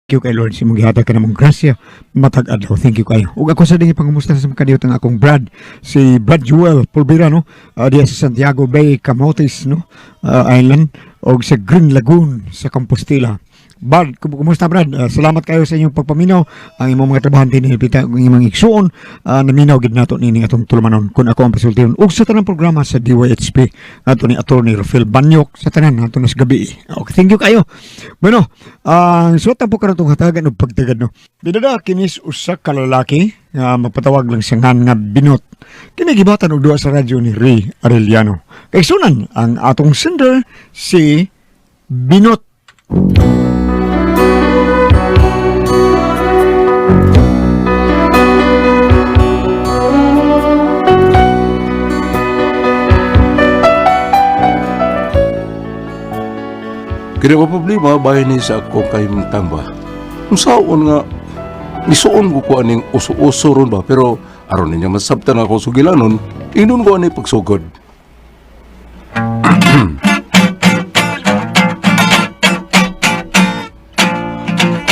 You kay Lord, si mong gihatag ka namong grasya matag adlaw. Thank you kayo. Ug ako sa dinhi pangumusta sa mga kadiot ang akong Brad, si Brad Jewel Pulvera, no, diya sa Santiago Bay, Camotes, no, Island, og sa Green Lagoon sa Compostela. Brad, kumusta, Brad? Salamat kayo sa inyong pagpaminaw. Ang imong mga trabahan dinhi pita ang imong igsuon, naminaw gid nato nining atong tulumanon kun ako ang pasultihon. Ug sa tanang programa sa DYHP ato ni Attorney Rafael Banyok, sa tanan nato nas gabi. Okay, thank you kayo. Bueno, ang suot po karon tong hatagan og pagtagad, no. Bidada kinis usa ka lalaki nga magpatawag lang siya nga Binot. Kini gibatan og duha sa radyo ni Ray Arellano. Kay sunan ang atong sender si Binot. Kini ko problema bahin ni sa akong kahimtang ba. Kung saon nga nisuon ko ko aning uso-uso ron ba, pero aron ninyo masabtan ako sugilanon, inon ko ani pagsugod.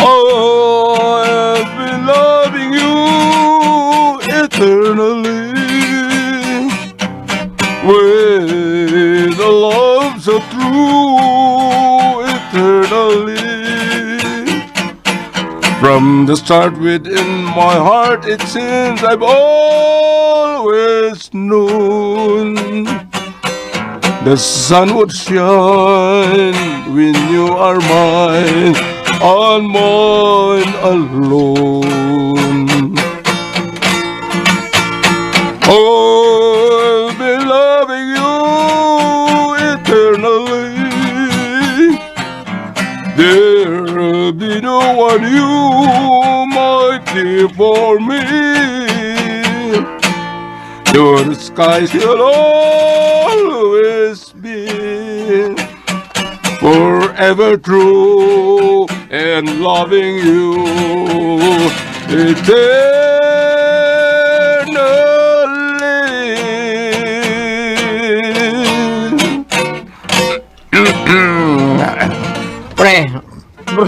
I've been loving you eternally with a love so true eternally. From the start within my heart, it seems I've always known the sun would shine when you are mine and mine alone. I'll be loving you eternally. There'll be no one you might care for me. Your skies will always be forever true and loving you eternally. Pre,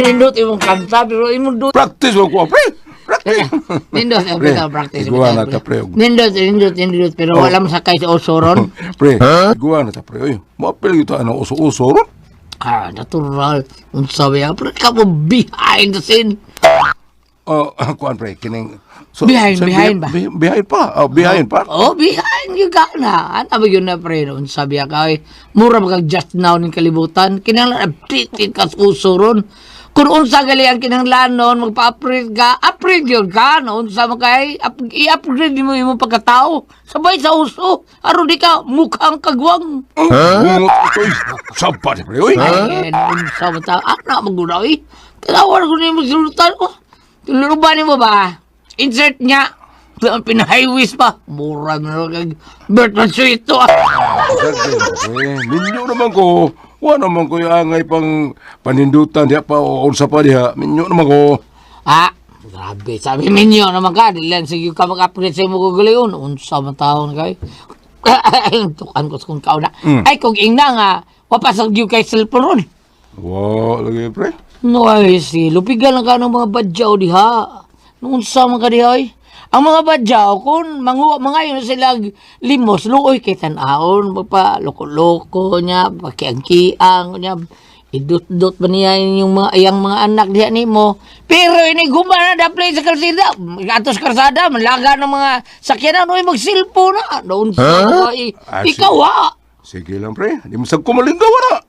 nindot imong kanta pero imong du Practice mo ko, pre. Practice. Nindot Pre, bitaw practice. iguwa bitaw, na ta, pre. Nindot, nindot, nindot pero Oh. wala mo sakay sa uso ron. Pre, iguwa na ta, pre. Oy, moapil gyud ta ano uso-uso ron. Ah, natural. Unsa ba yan? Pre, ka mo behind the scene. Oh, kuan, pre, kining so, Behind, sa- behind ba? Behind pa. Oh, behind pa. Oh, behind you ka na. Ano ba yun na, pre? Unsa ba ka? Oy? Mura ba kag just now ning kalibutan? Kinahanglan updated ka sa uso ron. Kung unsa gali ang kinahanglanon, magpa-upgrade ka, upgrade yun ka. No? Unsa mo kay, i-upgrade mo imong pagkatao. Sabay sa uso. Aron di ka mukhang kagwang. Huh? Oy, saba pre, oy. Ay, unsa mo ta? Ana maguna oy. Tawar ko nimo sulutan. Oh, tuluban nimo ba? Insert niya. Pinahighways pa. Mura na lang kag Bert Mansueto, ah. Pre, minyo naman ko. Wa naman ko yung angay pang panindutan diha pa o unsa pa diha. Minyo naman ko. Ah, grabe. Sabi minyo naman ka. Dili lang sige ka mag-upgrade sa imo kagalingon. Unsa man taon kay. Tukan ko sa kung kauna. Ay, kung ingna nga, wapasag yung kay cellphone ron. Wa lagi, pre. No, ay, si lupigan lang ka ng mga badyaw diha. Nung unsa man ka diha, ay. Ang mga badyaw, kung manguha, mga yun sila limos, luoy kay tan-aon, magpa loko-loko niya, pakiang-kiang niya, idut-dut ba niya yung mga iyang mga anak diha nimo. Pero ini guma na daplay sa kalsada, atos kalsada, malaga ng mga sakyanan, uy, mag-cellphone na. Noon sa huh? Ah, ikaw ha. Sige lang, pre. Di mo sag kumalinggaw na.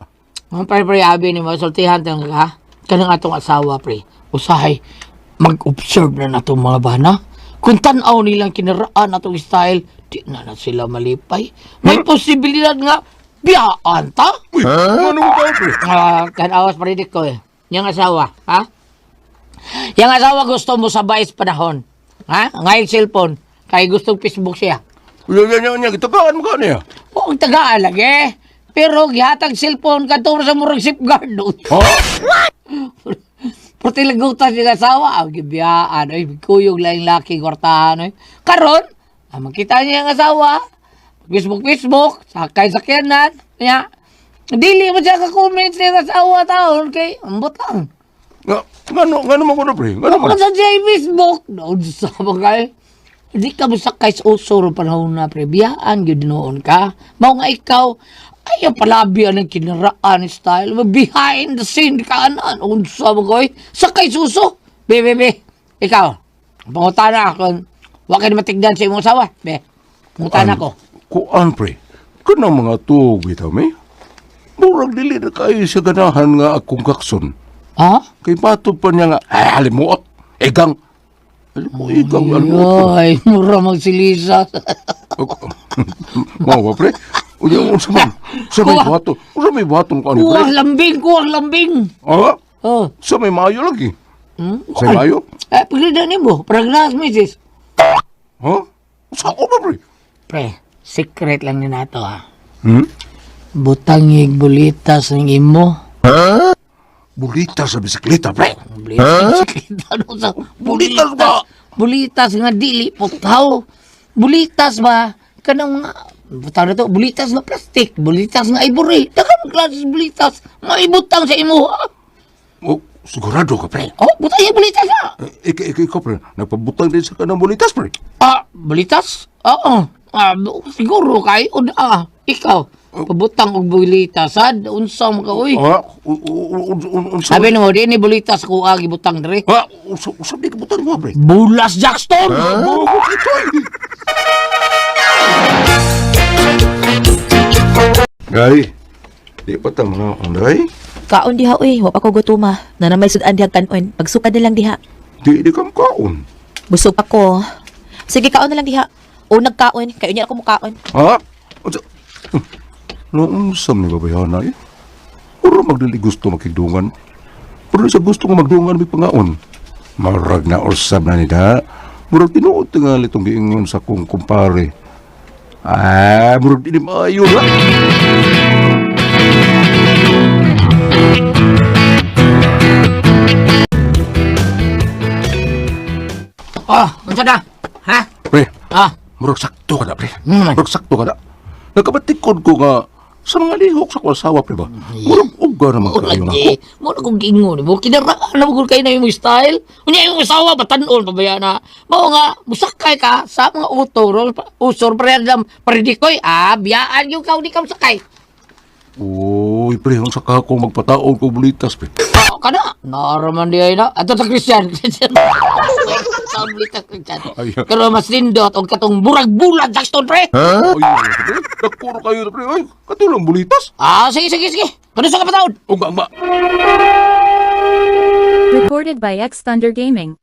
Mga pre, pre, abi ni mo, sultihan tayong ha. Kanang atong asawa, pre. Usahay, mag-observe na natong mga bana. Kung tanaw nilang kinaraan atong style, di na na sila malipay. May posibilidad nga, biyaan ta. Uy, ano mo ba, pre? Ah, tanawas paridik ko eh. Yang asawa, ha? Yang asawa gusto mo sabay sa panahon. Ha? Ngayon cellphone. Kay gustong Facebook siya. Uy, uy, uy, uy, tagaan mo ka niya. Oo, tagaan lagi. Pero gihatag cellphone kadto sa murag safeguard. No? Ha? Pati lagutan siya asawa, ang gibiyaan, ay, kuyog lang laki, kwartahan, ay. Karon, ang makita niya ang asawa, Facebook, Facebook, sakay sakyanan, niya, dili mo siya ka-comment sa iyang asawa taon, kay, ambot lang. Nga, ngano man ko na, pre? Ngano man? Ako sa Facebook, noon sa mga di ka mo sakay sa uso ro panahon na pre, biyaan gyud noon ka. Mao nga ikaw, ayaw palabi ang kinaraan style. Behind the scene ka anan. Unsa mo koy? Sakay sa uso. Be, be, be. Ikaw, pangutana kung wa ka ni matigdan sa imong asawa. Be, pangutana ko. Kuan, pre. Kanang mga tuog bitaw mi. Murag dili na kayo siya ganahan nga akong kakson. Ha? Kay matod pa niya nga, ay, halimuot. Igang. Halimuot, igang, halimuot. Ay, mura magsilisa. Mao ba, pre? Unya, unsa man? Sa may Kuha. buhaton. Unsa may buhaton ko ani, pre? Kuwang lambing, kuwang lambing. Ah, Oh. sa may maayo lagi. Hmm? Sa may maayo? Eh, pagkita nimo, paragnas, misis. Ha? Sa ako ba, pre? Pre, secret lang ni nato ha. Hmm? Butangig bulitas ng imo. Bulita sa bisikleta, pre. Bulitas, ano sa Bulitas ba? Bulitas nga dili putaw. Bulitas ba? Kanang mga butang na to, bulitas nga plastic, bulitas nga ivory. Daghang klase sa bulitas, maibutang sa imo. Ha? Oh, sigurado ka, pre. Oh, butang yung bulitas ha. Eh, ikaw, ikaw, ikaw, pre. Nagpabutang din sa kanang bulitas, pre. Ah, bulitas? Oo. Ah, siguro kay ah, ikaw. Pabutang og bulitas sad unsa mo ka uy. Ah, unsa? Sabi nimo di ni bulitas ko agi butang diri. Ah, unsa, unsa di ka butang mo, pre? Bulas Jackstone. Bobo ito, eh. Day, di pa ta mga anday. Kaon diha uy, wa pa ko gutuma. Nanamay sudan diha kanon. Pagsukad na lang diha. Di kam kaon. Busog ako. Sige kaon na lang diha. O nagkaon, kayo niya ako mukaon. Ha? Unsa? Noong sam ni babayana eh. Puro magdali gusto makigdungan. Puro sa gusto nga magdungan may pangaon. Marag na usab na nila. Murag tinuod nga litong giingon sa kong kumpare. Ah, murag di maayo na. Oh, unsa na? Ha? Pre, Ah, murag sakto ka na, pre. Hmm. Murag sakto ka na. Nakabatikod ko nga sa mga lihok sa kong asawa, pre ba? Murag uga naman kayo na. lagi. Mo na kong giingon mo kinaraan na mo kay na imong style. Unya imong asawa batan-on pa ba na. Mao nga musakay ka sa mga utoro, usor pre lang predikoy. Ah, biyaan yung ka di ka musakay. Uy, pre, unsa ka akong magpataon ko bulitas, pre. Oh, kana. Naraman di ay na. Ato sa Christian. Christian. Sa bulitas Christian. Ay. Pero mas nindot og katong murag bulan Jackson pre. Ay, pre, nakuro kayo, pre. Ay, katulang bulitas. Ah, sige sige sige. Kano sa kapataon? Ugma, ugma. Recorded by X Thunder Gaming.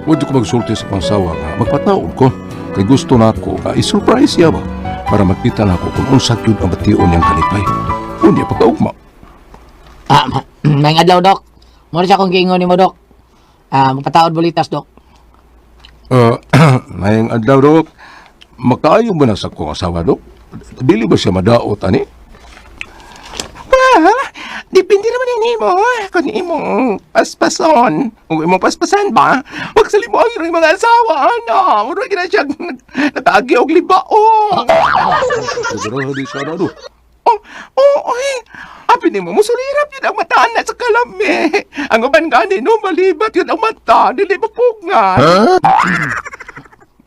Huwag ko magsulti sa pansawa nga magpataon ko. Kay gusto na ako nga i-surprise siya ba para makita na ako kung unsa gyud ang bation niyang kalipay. Unya pagkaugma. Ah, may adlaw dok. Mo siya akong giingon nimo dok. Ah, magpataod bulitas dok. Mayang adlaw dok, makaayo ba na sa akong asawa dok? Dili ba siya madaot ani? Well, depende naman ini mo. Kung imong paspason, kung imong paspasan ba, wag sa limo ang iyong mga asawa, ano. Mura gina siya nakaagi og libaong. Siguro di siya na do. Oh, oh, oy. Abi nimo musulirap yun ang mata na sa kalami. Ang uban gani no malibat yun ang mata, dili mapugngan.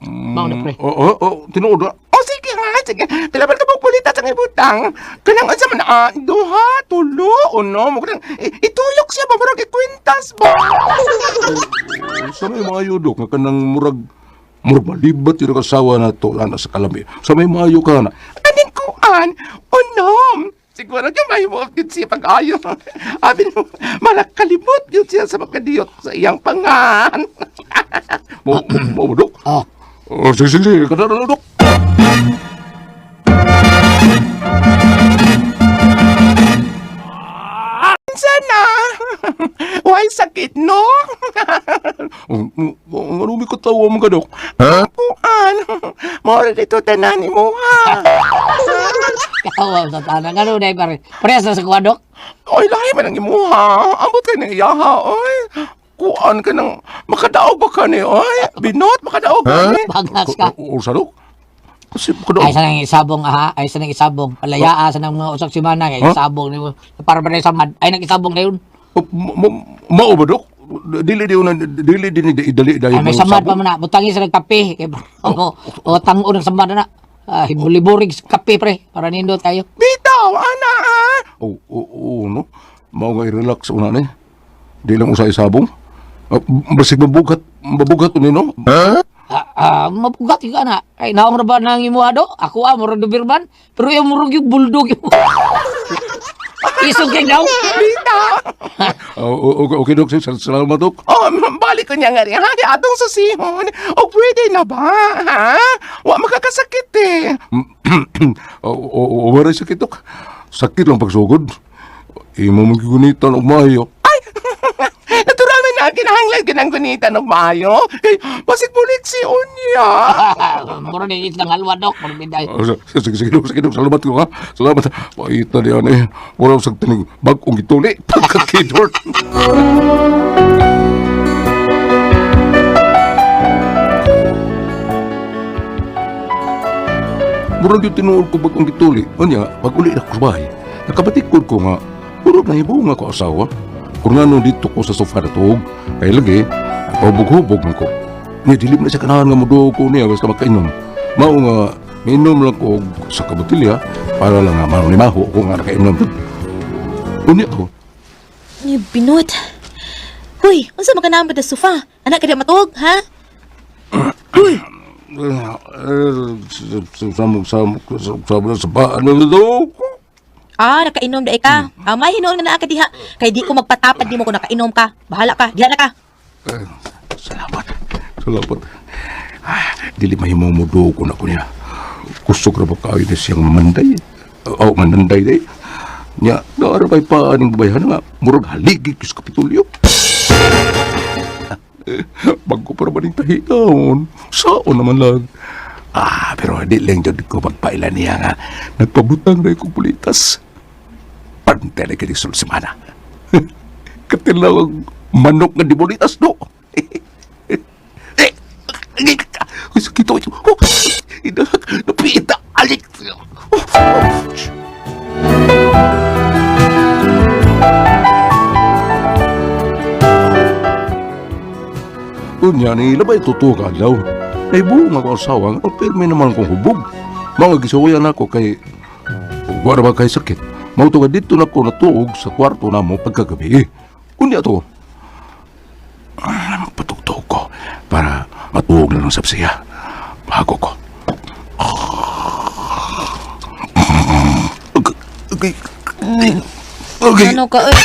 Mao na pre. Oo, oo, tinuod na. Oh, sige nga, sige. Pila ba ka pulitas ang ibutang? Kanang unsa man ah, duha, tulo, uno, mo kanang itulok siya ba murag ikwintas ba? Sa may maayo dok nga kanang murag murag malibat yun ang asawa na to ana sa kalami. Sa may maayo ka na. Aning kuan, unom. Siguro yung may mo yun siya pag-ayo. Abi mo, malakalimot yun siya sa makadiyot sa iyang pangan. Mo mo mo dok. Oh. Oh, sige sige, sige. Kada na dok. Sana. Why sakit, no? Oh, oh, ano may katawa mo ka dok? Kuan. Mora dito tanan ni mo ha. Kawa sa tanan. Ano na pare? Parehas na sa kuha dok. Oy, lahi man ang imuha. Ambot kay nang iyaha, oy. Kuan ka nang makadaog ba ka ni, oy? Binot, makadaog ka ni. Bagas ka. O, sa dok? Kasi ko Ay sa nang isabong aha, ay sa nang isabong. Palayaa sa nang mga usak semana kay Huh? isabong nimo. Para ba na samad? Ay nang isabong dayon. Mao ba, Dok? Dili di una dili din dali Ay dayon. may samad pa man na. Butangi sa nagkape. Kay o o tango ng samad na. Ah, hibuli-burig sa kape pre para nindot kayo. Bitaw, ana ha? Oh, oh, oh, no. Mao nga i-relax una ni. Di lang usay sabong. Ah, basig mabugat, mabugat ni no. Ah, ah, mapugat yung ana. Ay naong ra ba nang imo ado? Ako ah, murag Doberman. Pero yung murag yung bulldog yung. Isog kay daw. Bitaw. Oh, okay, okay, Dok. Salamat, Dok. Oh, balik ko niya nga rin, ha? Kaya atong susihon. O pwede na ba, ha? Wa makakasakit eh. Oh, oh, oh, waray sakit, Dok. Sakit lang pagsugod. Imo mong gigunitan og maayo. Ay, natural man na kinahanglan kinang gunitan og maayo. Kay basig bulik si Unya. Murag ni islang halwa dok, murag biday. Ah, sige, sige, Dok. Sige, Dok. Salamat ko, ha. Salamat. Paita niya, eh. Wala sa tinig bagong gituli. Pagkakidort. Murag yung tinuod ko bagong gituli. Unya, pag uli na ko sa bahay, nakabatikod ko nga, murag na nga ko asawa. Kung nga dito ko sa sofa na tuog, kay lagi, hubog-hubog man ko. Nga, dili man na siya kanahan nga muduog ko niya, basta makainom. Mao nga, minom lang ko og sa kabutilya, para lang nga mao ni maho ko nga nakainom. Unya ko, Ni binot. Huy, unsa man ka naman sa sofa? Anak ka di matuog, ha? samok samok samok sa ba ano do? Ah, nakainom dae ka. Ah, may hinuon nga naa ka diha. Kay di ko magpatapad nimo kung nakainom ka. Bahala ka, diha na ka. Salamat. Salamat. Ah, dili mahimo mo do ko na ko niya. Kusog ra ba kaayo na siyang manday? Oh, mananday day. Nya, naara bay pa aning babayhan nga murag haligi kis Kapitulyo. Bago pa naman yung tahion. Saon naman lang. Ah, pero di lang jud ko magpaila niya nga. Nagpabutang na kong pulitas. Pantay na kini sul semana. Katilaw ang manok nga di bulitas no. Eh, ay, sakit ako. Oh, ina, napita, alik. Oh, oh. Unya ni labay totoo ka adlaw. Naibuong ako asawa nga pirmi naman kong hubog. Mga gisuwayan ako kay wala ba kay sakit. Mao to nga dito na ko natuog sa kwarto namo pagkagabi. Unya to. Ah, magpatugtog ko para matuog na lang sab siya. Bago ko. Okay. Okay. Okay. Ano ka oy?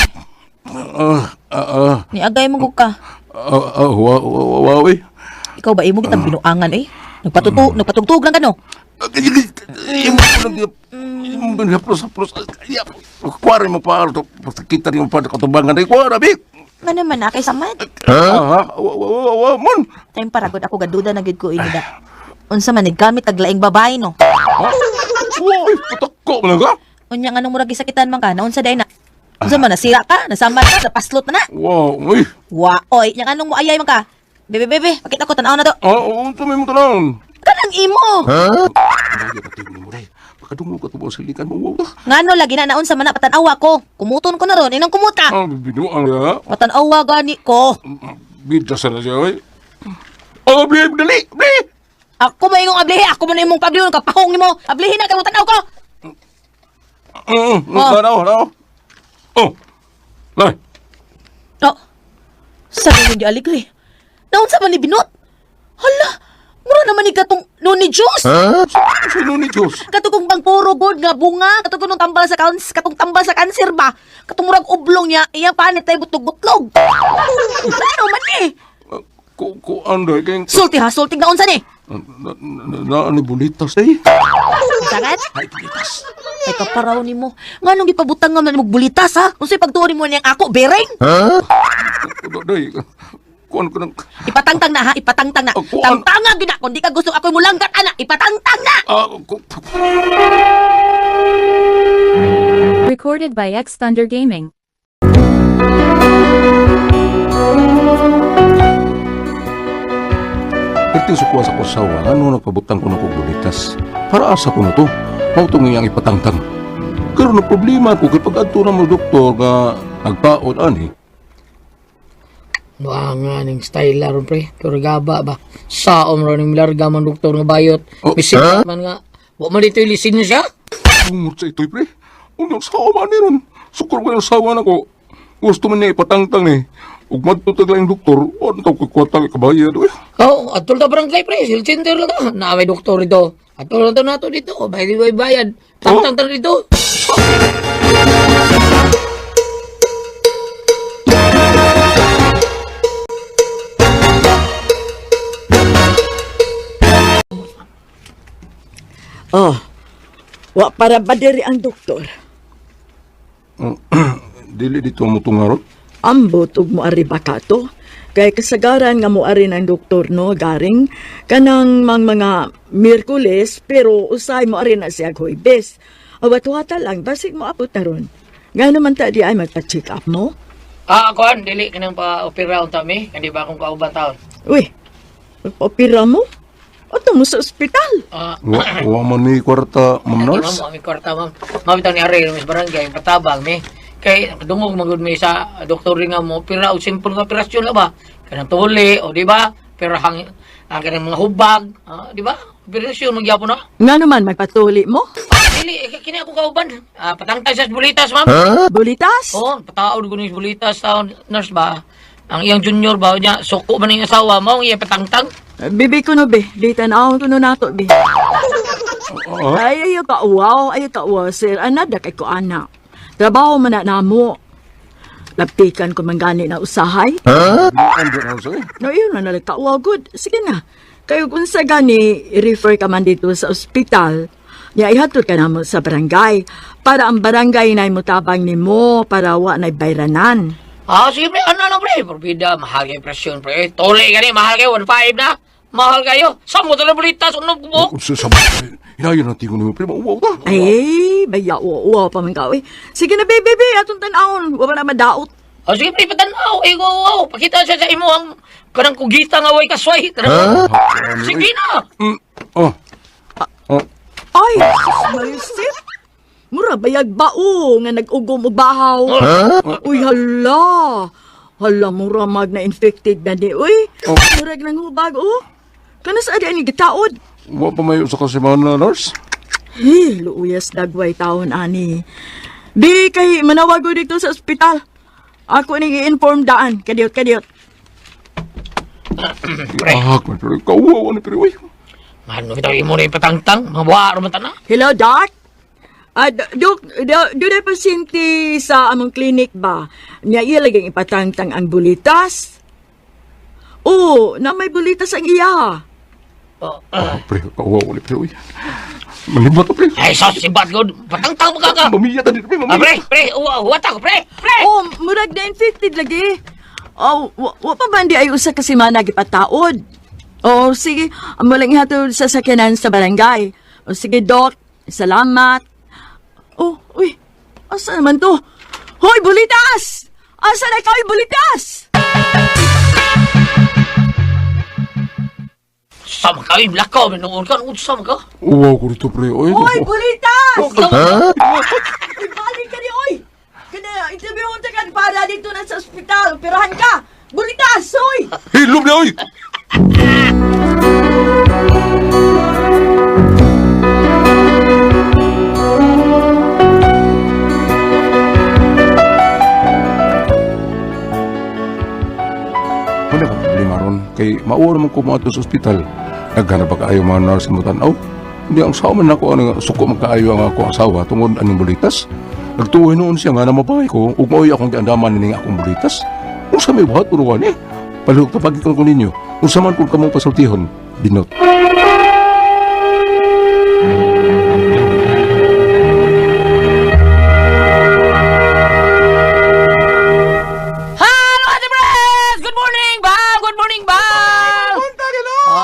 Ah, ah, ah, Niagay mo gud ka. ah, ah, wa, wa, wa, wa, eh. Ikaw ba imo kitang binuangan eh? Nagpatutu, nagpatugtug lang kano. Kuwari mo pa, kita niyo pa katubangan ay kuwara, bik. Nga naman na kay samad. Ha? Wa, wa, wa, wa, mon. Time para gud ako gaduda na gid ko ini da. Unsa man gamit ag laing babae no. Ha? Uy, putak ko man ka. Unya nga nung murag gisakitan man ka, naunsa day na. Unsa man nasira ka, nasamad ka, napaslot na na. Wow, uy. Wa oy, nya nganong mo ayay man ka. Bebe bebe, pakita ko tan-aw na to. Ah, oo, tumay mo tanan. Kanang imo. Ay, patingin mo day. Pakadungo ka tubo sa likan mo. Wow. Ngano lagi na naunsa man na patan-awa ko. Kumuton ko na ron, inang kumuta. Ah, binuang ya. Patan-awa gani ko. Bida sa na siya, oy. Oh, bli, dali, bli. Ako ba imong ablihi? Ako man imong pabliyon kapahong nimo. Ablihi na kay tan-aw ko. Oh. Tanaw, tanaw. Oh. Lai. No. Sa ganyan di aligre. Naunsa man ni binot? Hala, mura naman ni katong no ni Diyos. Sino ni Diyos? Katong kung bang puro god nga bunga, katong kunong tambal sa kans, katong tambal sa kanser ba? Katong murag oblong niya, iyang panit ay butlog-butlog. Ano man eh? Ku ku anday kay Sulti ha, sulti na unsa ni? na na ni bulitas eh. Sangat? Ay bulitas. Ay kaparaw nimo. Nganong gipabutang nga man nimo bulitas ha? Unsay pagtuo nimo niyang ako bereng? Day. Kuan ko nang Ipatangtang na ha, ipatangtang na. Ako, an- Tangtanga gyud na kung di ka gusto ako mulanggat ana, ipatangtang na. ah ku Recorded by X Thunder Gaming. Perti Perting sukuha sa kusawa, ano nagpabutang ko na kog bulitas. Para asa ko na to? Mao tong iyang ipatangtang. Pero na problema ko kay pag-adto na mo doktor nga nagpaod ani. Wa nga ning style aron pre, pero gaba ba. Saom ro ning larga man doktor nga bayot. Oh, Bisita man nga. Wa man dito lisensya. Tungod sa ito'y pre. Unang sawa man ni ron. Sukor ko yung sawa na ko. Gusto man niya ipatangtang ni. Ug madto tag laing doktor, ano tawag ko kwatang ikabayad uy. Oh, atol ta barangay pre, health center lang ta. Na may doktor dito. Atol na to nato dito. Bayad bayad bayad. Tangtang ta dito. Oh, wa para ba diri ang doktor? Dili dito mo tungaron. Ambot ug moari ba ka to? Kay kasagaran nga moari ng doktor no, garing kanang mang mga Miyerkules pero usay moari na siya Huwebes. Awat wata lang basig mo abot na ron. Nga naman ta di ay magpa-check up mo? Ah, kuan dili kanang pa opera unta mi. Hindi ba akong kauban taon? Uy, magpa-opera mo? Ato mo sa ospital. Ah, Wa, wa man mi kwarta, ma'am Ma'am, nurse. ma'am, kwarta, ma'am. Ma'am, ito ni Ariel, Miss Barangay, patabang, mi. Kay, dungog magud mi sa doktor rin nga mo, pira, o simple nga operasyon lang ba? Kanang tuli, o di ba? Pero hang, ang kanang mga hubag, ah, di ba? Operasyon, magyapon na. Nga naman magpatuli mo? Ah, dili, eh, kini ako kauban. Ah, patangtay sa bulitas, ma'am. Bulitas? Oo, pataod ko ni bulitas sa nurse ba? Ang iyang junior ba, niya, suko man ang asawa mo, ang iyang patangtang. Bibi ko no be, di tan-awon ko no nato be. Ay, ayaw ka uwaw, sir. Anada kay ko ana. Trabaho man na namo. Laptikan ko man gani na usahay. Ano nurse eh? No, yun na nalagka-uwaw, good. Sige na. Kayo kung sa gani, i-refer ka man dito sa ospital. Ya, ihatod ka namo sa barangay. Para ang barangay na mutabang nimo para wa na'y bayranan. Ah, sige pre, ano na pre? Porbida, mahal kayo presyon pre. Tuli ka ni, mahal kayo, 1.5 na. Mahal kayo. Sa mo talaga bulitas, unog mo. Sa sa hinayon ang tingon nimo pre, mauwaw ta. Ay, baya, uwaw pa man ka. Uy. Sige na, baby, baby, atong tan-awon. Wa pa na madaot. Ah, sige pre, patanaw. Eh, wow, wow. Pakita siya sa imo ang kanang kugita nga way kasway. Kanang- Sige na. Oh. Oh. Ay, sus, Marisip. Mura bayag bao nga nag-ugom og bahaw. Uy, hala. Hala, mura mag na infected na ni. Uy, murag nang hubag, oh. Kana sa adi ani gitaod. Wa pa mayo sa kasimana nurse. Hi, luuyas dagway taon ani. Di kay manawag ko dito sa ospital. Ako ning i-inform daan. Kadiyot, kadiyot. Pre. Ah, man pero kauwaw ani pre uy. Mahal mo kita imo na ipatangtang. Mga buha, ruman na. Hello, Doc? Ah, Dok, do na pasyente sa among clinic ba? Niya iya laging ipatangtang ang bulitas? Oo, na may bulitas ang iya. Oh. Ah, pre, kauwaw ani pre uy. Malibot to pre. Ay, sos, si Bad God. Patangtang mo ka ka. Mamiya ta dito pre, Ah, mamiya. pre, pre, uwa, uwa ta ko, pre, pre. Oh, murag na infected lagi. Oh, wa pa ba hindi ay usa ka semana gipataod? Oh, sige, amo lang ihatod sa sakyanan sa barangay. Oh, sige, Doc. Salamat. Oh, uy. Asa naman to? Hoy, bulitas! Asa na ikaw, bulitas? Sama ka, yung lakaw, minuon ka, unsa ka. Uwaw ko dito pre uy. Hoy, bulitas! Ha? Uy, balik ka ni, oy! Kana, interviewon ta ka para dito na sa ospital. Operahan ka! Bulitas, oy! Hilom na uy. Wala ka problema ron. Kay mauwa naman ko mga sa ospital. Naghanap pa kaayo mga nurse mo tanaw. Hindi ang sawa man ako, ano, suko man kaayo ang ako asawa tungod aning bulitas. Nagtuoy noon siya nga na mabay ko, ug maoy akong giandaman ning akong bulitas. Unsa may buhat uruan eh? Palihog tapagin ko ninyo. Unsa man kung kamong pasultihon, binot. Hello, Ate Pres! Good morning, Bam! Good morning, Bam!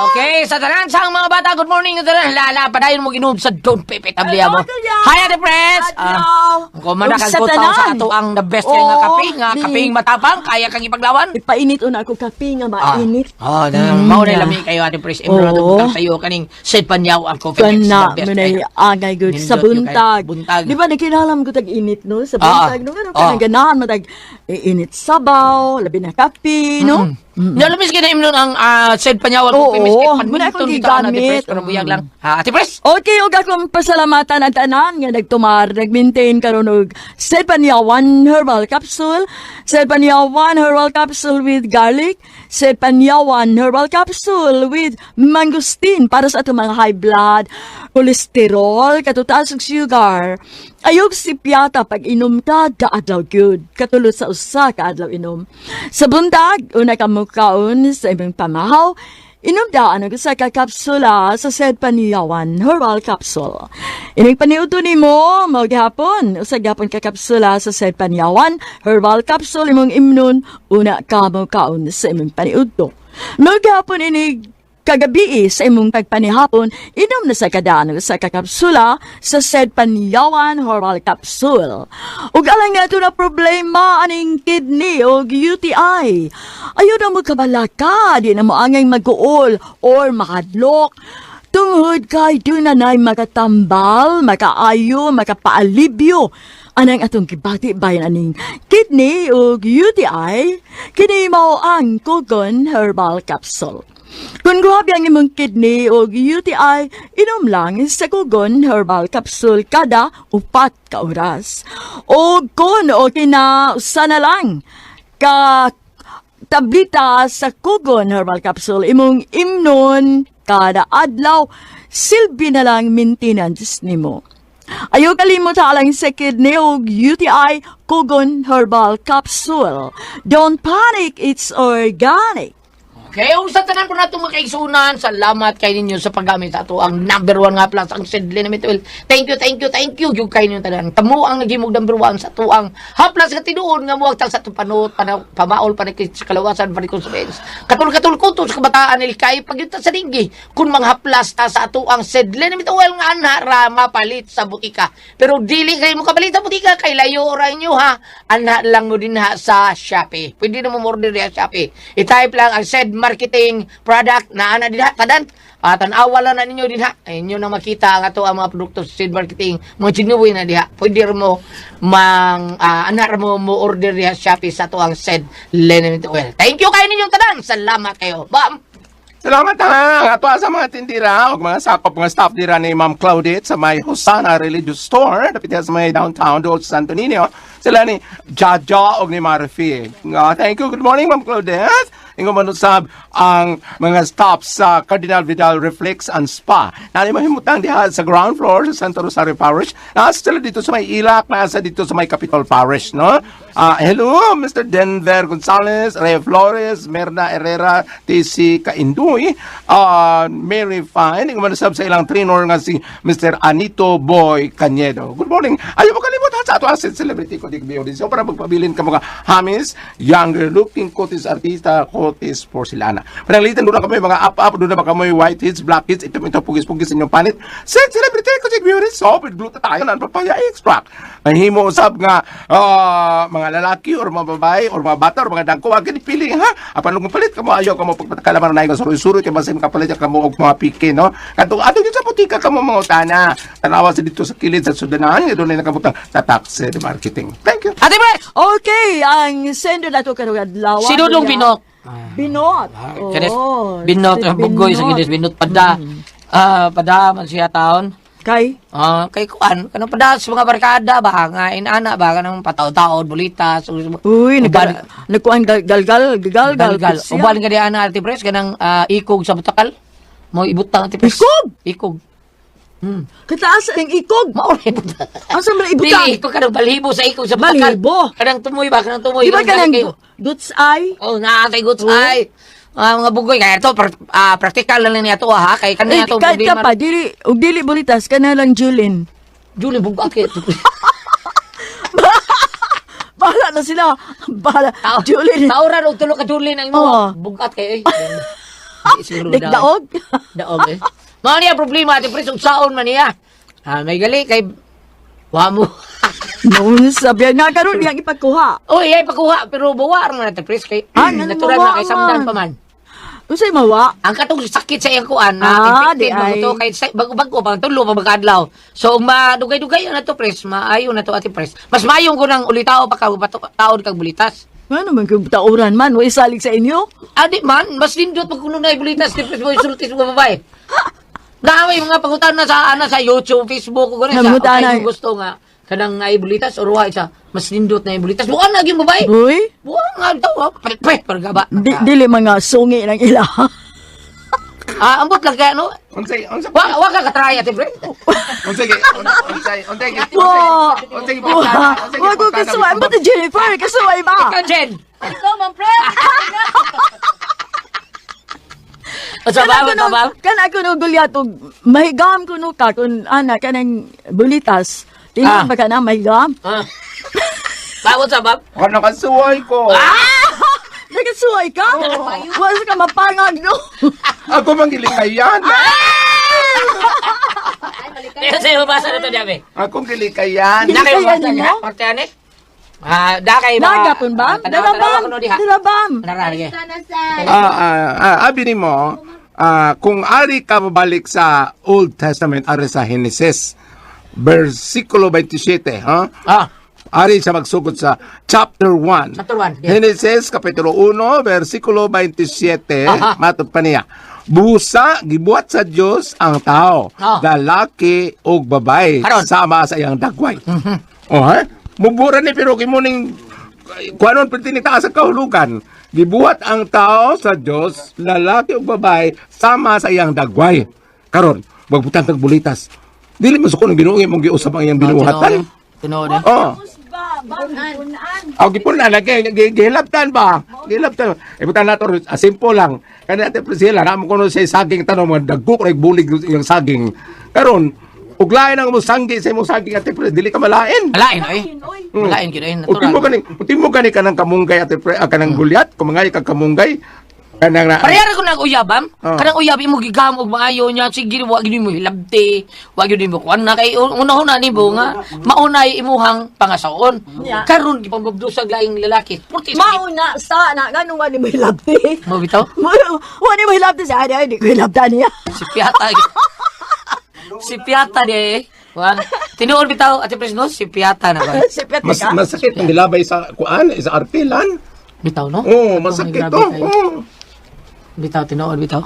Okay, sa tanan sang mga bata, good morning sa tanan. Ala, padayon mo ginom sa Don Pepe Tablia mo. Hello, Kuya. Hi, Ate Pres! Adlaw. Kung man Ug sa nakagkutaw sa tanan. ato ang the best kay nga Oo, kape, nga kapeng matapang, kaya kang ipaglawan. Ipainit una ako kape nga mainit. Ah, na, mao na lami kayo, Ate Pres. Imro na Oo. butang sa iyo kaning Sid Panyaw ang coffee mix, Kana the best manay kayo. angay good sa Nindot yun kayo. buntag. Buntag. Di ba nakinalam ko tag init no sa buntag no ano kanang ganahan mo tag init sabaw, labi na kape no. Mm. Nalumis ka na imnon ang Sid Panyaw ang Oo, coffee mix. Kay muna paninton akong dito, Ate Pres. gigamit. Pero buyag lang. Ha, Ate Pres? Okay, ug akong pasalamatan ang tanan nga nagtumar, nag-maintain karon og Sepanyawan herbal capsule, Sepanyawan herbal capsule with garlic, Sepanyawan herbal capsule with mangosteen para sa atong mga high blood, cholesterol, katutaas ug sugar. Ayog si piyata pag inom ka, daadlaw gyud. Katulod sa usa ka adlaw inom. Sa buntag, una ka mukaon sa imong pamahaw, inom daan ang usa ka kapsula sa said paniyawan herbal capsule. Ining paniudto nimo mao gihapon usa gihapon ka kapsula sa said paniyawan herbal capsule imong imnon una ka mokaon sa imong paniudto. Mao gihapon inig kagabi sa imong pagpanihapon, inom na sa kadaan sa kakapsula sa said panyawan herbal capsule. Ug alang nga na problema aning kidney o UTI. Ayaw na mo kabalaka, di na mo angay mag-uol or makadlok. Tungod kay dunanay makatambal, makaayo, makapaalibyo. Anang atong gibati bayan aning kidney o UTI, kini mao ang Kogon Herbal Capsule. Kung grabe ang imong kidney o UTI, inom lang sa Kogon Herbal Capsule kada 4 ka oras. O kung okay na, usa na lang ka tablita sa Kogon Herbal Capsule imong imnon kada adlaw, silbi na lang maintenance nimo. Ayaw kalimot alang sa kidney o UTI, Kogon Herbal Capsule. Don't panic, it's organic. Okay, ug sa tanan po nato mga kaigsunan, salamat kay ninyo sa paggamit sa ato ang number one nga plus ang Sedley na Mituel. Thank you, thank you, thank you. Yung kay ninyo tanan. Kamo ang naghimog number one sa ato ang haplas nga tinuod nga muwag sa atong panot, pamaol, panikit sa kalawasan, panikot sa bens. Katul-katul ko sa kabataan nila kay pagyunta sa dinggi. Kung mga haplas ta sa ato ang Sedley na Mituel nga anha ra mapalit sa butika. Pero dili kayo mo kapalit sa butika kay layo ra inyo ha. Anha lang mo din ha sa Shopee. Pwede na mo order diha sa Shopee. I-type lang ang said marketing product na ana dinha tadan. Tan-awa lang na ninyo dinha. Inyo na makita ang ato ang mga produkto sa said marketing, mga genuine na diha. Pwede ra mo mang ana ra mo mo order diha sa Shopee sa ato ang said liniment oil. Thank you kayo ninyong tanan. Salamat kayo. Bam. Salamat ha, ang ato sa mga tindira o mga sakop mga staff dira ni Ma'am Claudette sa may Hosana Religious Store dapit sa may downtown doon sa Santo Niño. Sila ni Jaja og ni Marfi. Nga, thank you. Good morning, Ma'am Claudette. Ingon man usab ang mga staff sa Cardinal Vidal Reflex and Spa. Nani mahimutang diha sa ground floor sa Santo Rosario Parish. Nasa sila dito sa may Ilak, nasa dito sa may Capitol Parish, no? Ah, hello, Mr. Denver Gonzalez, Ray Flores, Merna Herrera, TC Kainduy, Mary Fine, ingon man usab sa ilang trainer nga si Mr. Anito Boy Cañedo. Good morning. Ayaw mo kalimutan sa ato asset celebrity ko di so para magpabilin ka mga hamis, younger looking kotis artista, kotis porcelana. Pananglitan doon na kami mga up-up, doon na ba kami white hits, black hits, ito ito pugis-pugis inyong panit. Set celebrity ko di so with glutathione and papaya extract. Mahimo usab nga mga lalaki or mga babae or mga bata or mga dangko, wag pili ha. Apan kung palit kamo ayaw kamo pagpatakalaman na nga suroy-suroy kay basin kapalit kamo og mga pike no. Kadtong ato gyud sa butika kamo mga utana. Tanawa sa dito sa kilid sa sudanan, doon na nakabutang sa taxi marketing. Thank you. Ate Pres! Okay, ang sendo na to karong adlaw. Sinudong Binok. Binot. Kines, Oo, binot, si bugoy sa Binot. kinis, binot pada. Pada man siya taon. Kay? Kay kuan, kanang pada sa mga barkada ba nga inana ba kanang pataw-taod, bulitas, Uy, nagkuan galgal, galgal, galgal. Uban ka di ana Ate Pres kanang ikog sa butakal. Mo ibutang Ate Pres. Ikog? Ikog. Kataas ang ikog. Mao ra ibutang. Asa man ibutang? Dili ikog kanang balhibo sa ikog sa butakal. Balhibo? Kanang tumoy ba kanang tumoy. Di ba Kanang kanang kayo. duts ay? Oh, naatay guts ay. Mga bugoy kaya ito practical lang niya to ha kay Eh, kaniya to kahit ka problema. pa, dili, ug dili bulitas, kana lang Julin. Julie bugat kay. Bahala na sila. Bahala. Julin. Tauran og tulo ka Julin ang imo. Oo. Bugat kay eh. Di siguro Dek daog. Daog eh. Mao niya problema, Ate Pres, unsaon man niya. Ah, may gali kay wa mo. Noon sabi nga karon diyang ipagkuha. Uy, ay pakuha pero bawa ra man, Ate Pres, kay Ah, ngano natural mawa na kay samdan man? pa man. Unsay mawa? Ang katong sakit sa iyang kuan na Ah, infected di ba ay. to kay bago-bago pang tulo pa magkaadlaw. So ug madugay-dugay na to, Pres, maayo na to, Ate Pres. Mas maayo ko nang ulitaw pa ka taod kag bulitas. Ngano man kung tauran man wa isalig sa inyo? Adi man, mas nindot pag kuno na bulitas ni Pres mo isulti sa mga babae. Naaway mga pangutan na sa ana sa YouTube, Facebook ug ganun sa Nangutan okay, na. kung gusto nga kanang ay bulitas or wa sa mas nindot na bulitas. Bukan na gyud babae. Uy, Bukan nga daw, pre pargaba. dili mga sungi ng ila. Ah, ambot lang kaya no. Unsay unsa Wa wa ka katry, Ate Pres. unsay unsay unsay Wa. unsay Wa. Wa ko kasuway mo to Jennifer, kasuway ba? Ikaw, Jen. Ikaw, Ma'am Pres. Unsa ba? Unsa ba? Kana kuno gulyat og mahigam kuno ka kun ana kanang bulitas. Ah. Tinuod ba ka na mahigam? Ah. Bawon sa bab? Ano kasuway ko? Nagasuway ka? Wa sa ka mapangag no. Ako man gilikayan. Kaya sa'yo mabasa na to, Diabe. Akong gilikayan. Na kayo Kaya mabasa ninyo? niya? Parte ani? Ah, da kay ba? Nagapon ba? Tanawa, Dala tanawa bam? ko no diha. Dala bam? Nara, lagi. Sana sa Abi nimo, kung ari ka mabalik sa Old Testament, ari sa Genesis, versikulo 27, ha? Ah, Ari siya magsugod sa chapter 1. Chapter 1, yeah. Genesis, Kapitulo 1, versikulo 27, matod pa niya. Busa, gibuhat sa Dios ang tao, lalaki ug babae, Karon. sama sa iyang dagway. Oh, ha? Mubura ni pero kimo ning kuanon perti ni taas sa kahulugan. Gibuhat ang tao sa Dios, lalaki ug babae, sama sa iyang dagway. Karon, magbutang kag bulitas. Dili mo suko ng Ginoo imong giusab ang iyang binuhatan. Tinuod eh. Oh. Aw gipon na lagi gihilabtan ba? Gihilabtan. Ibutan nato simple lang. Kani Ate Priscilla na mo kuno sa saging tanom nga dagko kay bulig yung saging. Karon uglain ang mo sanggi sa imong saging, Ate Priscilla, dili ka malain. Malain oy. Malain gyud oy, Ug timo natural. gani, timo gani kanang kamunggay, Ate Pre, kanang gulyat, kumangay kag kamunggay kanang na. Parehara ko nang uyabam. Oh. Kanang uyab imo gigam og maayo niya sige wa gyud mo hilabti, wa gyud mo kuan na kay unahuna nimo nga maunay imuhang pangasaon. Karon gipamubdusag laing lalaki. Purti sakit. Mauna sa na ngano nga ni mo hilabti? Mo bitaw? Wa ni mo hilabti sa ari ay di ko hilabtan niya. Si Piata. Si Piata di eh. Wan. Tinuod bitaw, Ate Pres, no? Si Piata na ba? Sipet Mas ka. masakit ang gilabay sa kuan, sa arpilan. Bitaw, no? Oh, masakit Grabe to. kayo. Oh. Bitaw, tinuod bitaw.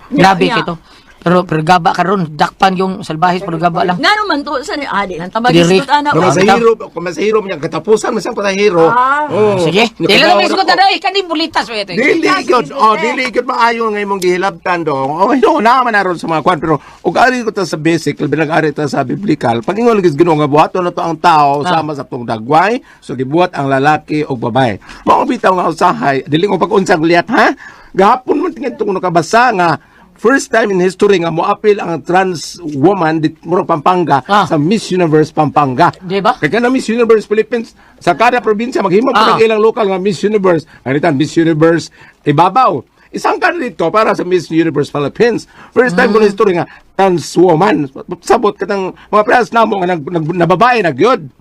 Grabe Nya, nya. kito. Pero gaba karon, dakpan yung salbahis pero gaba lang. Ngano man to sa ni adi nang tabag Diri. isgot ana. Kung Ah, masahiro, kung masahiro niya katapusan masang pasahiro. Ah. Oh. Sige. Yung Dili na may kagawa sugot ko. na eh, kaning bulitas ba ito? Dili gyud, oh, dili gyud maayo nga imong gihilabtan dong. Oh, no, na man aron sa mga kwan pero ug ari ko ta sa basic, labi nag ari ta sa biblical. Pag ingon lagi sa Ginoo nga buhaton na to ang tao sama sa tong dagway, so gibuhat ang lalaki ug babae. Mao bitaw nga usahay, dili ko pag-unsang liat ha. Gahapon man tingin tong nakabasa nga first time in history nga moapil ang trans woman dit murag Pampanga sa Miss Universe Pampanga. Di ba? Kaya na Miss Universe Philippines sa kada probinsya maghimo po ng ilang lokal nga Miss Universe. Ganitan Miss Universe Ibabaw. Isang ka dito para sa Miss Universe Philippines. First time ko na history nga trans woman. Sabot katang mga press namo nga nababae na gyud.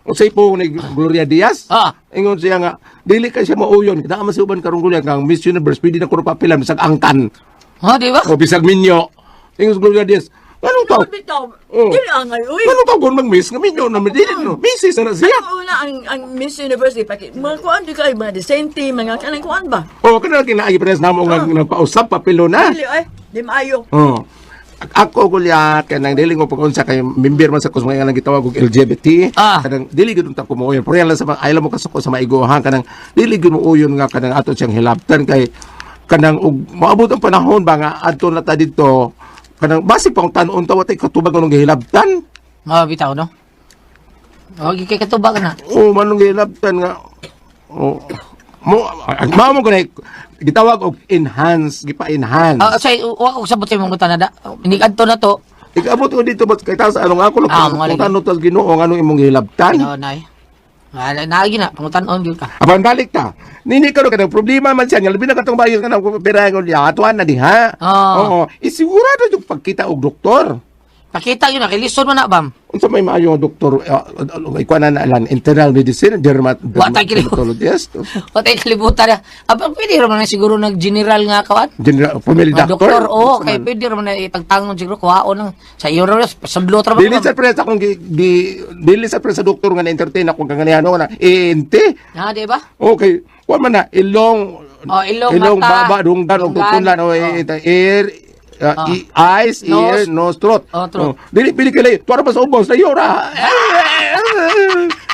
Usay po ni Gloria Diaz. Ingon siya nga dili kay siya mauyon. Kita man si uban karong Gloria nga ang Miss Universe pwede na kuno papilan bisag angkan Oh, di ba? o bisag minyo. Ingon si Gloria Diaz. Anong tawag? Bitaw. Oh. Dili angay uy. Anong tawag kung mag-miss nga minyo na dili no. Misis na siya. Ang una ang Miss Universe paki mga kuan di kay mga decente mga kanang kuan ba. O kana kinaagi pares namo nga nagpausap papilo na. Dili ay di maayo. Oh. Ako gulyat kanang dili ko pag-unsa kay member man sa kusmay nga gitawag og LGBT. Kanang dili gyud unta ko mooyon. Pero yan lang sa mga ayaw mo kasuko sa maiguhan kanang dili gyud mooyon nga kanang ato siyang hilabtan kay kanang og maabot ang panahon ba nga adto na ta didto kanang basi pang tan-on ta watay katubag anong gihilabtan. Mga bitaw, no? Oh, kay katubag na. Oh, manong gihilabtan nga. Oh. Mo mao mo kanay gitawag og enhance, gipa-enhance. Ah, say wa ko sabot sa imong tanada. Inig-adto na to. Ikabot ko dito but kay taas anong ako lang Mga kung lagi. tanong tas Ginoo nga anong imong gihilabtan. Tinuod na eh. Wala na na, pangutan-on gyud ka. Apan balik ta. Nini ka kanang problema man siya, nga labi na katong bayo kanang pera ko niya, atuan na diha. Oo. Oo. Isigurado yung pagkita og doktor. Pakita yun na, kay lisod man na, bam. Unsa may maayo nga doktor, ikuan na lan internal medicine, Wa tay kilibo. dermatologist, Patay kalibutan na. Aba, pwede raman na siguro nag-general nga kawan. general family Mga doctor. doktor, oo, Unsa kay man. pwede raman na ipagtangon siguro, kuhaon lang. Sa iyo raman, sablo ra Dili sa presa kung dili sa presa doktor nga na-entertain ako kang ano na ENT. Ha, di ba? Okay, kuan man na ilong. Oh, ilong, ilong, mata, baba, dunggan og dunggan. tutunlan o ear, eyes, ear, nose, throat. Oh, throat. Oh, dili pili kay tuwa pa sa ubos na ra.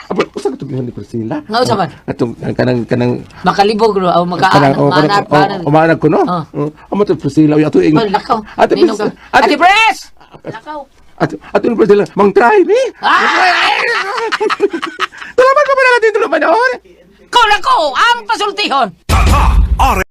Aba, usa ka tugihan ni Priscilla. Nga, usa man? Atong kanang kanang Makalibog ro, o kanang oh, maanat, kanang oh, umaanag ko no. Oh. Oh, amo to Priscilla, uy, ato ing. Oh, lakaw. Ate Ninog ka. Priscilla, ate Ate Pres! Lakaw. Ate ate Priscilla, mang try me. Ah! Tulaman ko pa na natin tulaman. Ko na ko, ang pasultihon! Tatak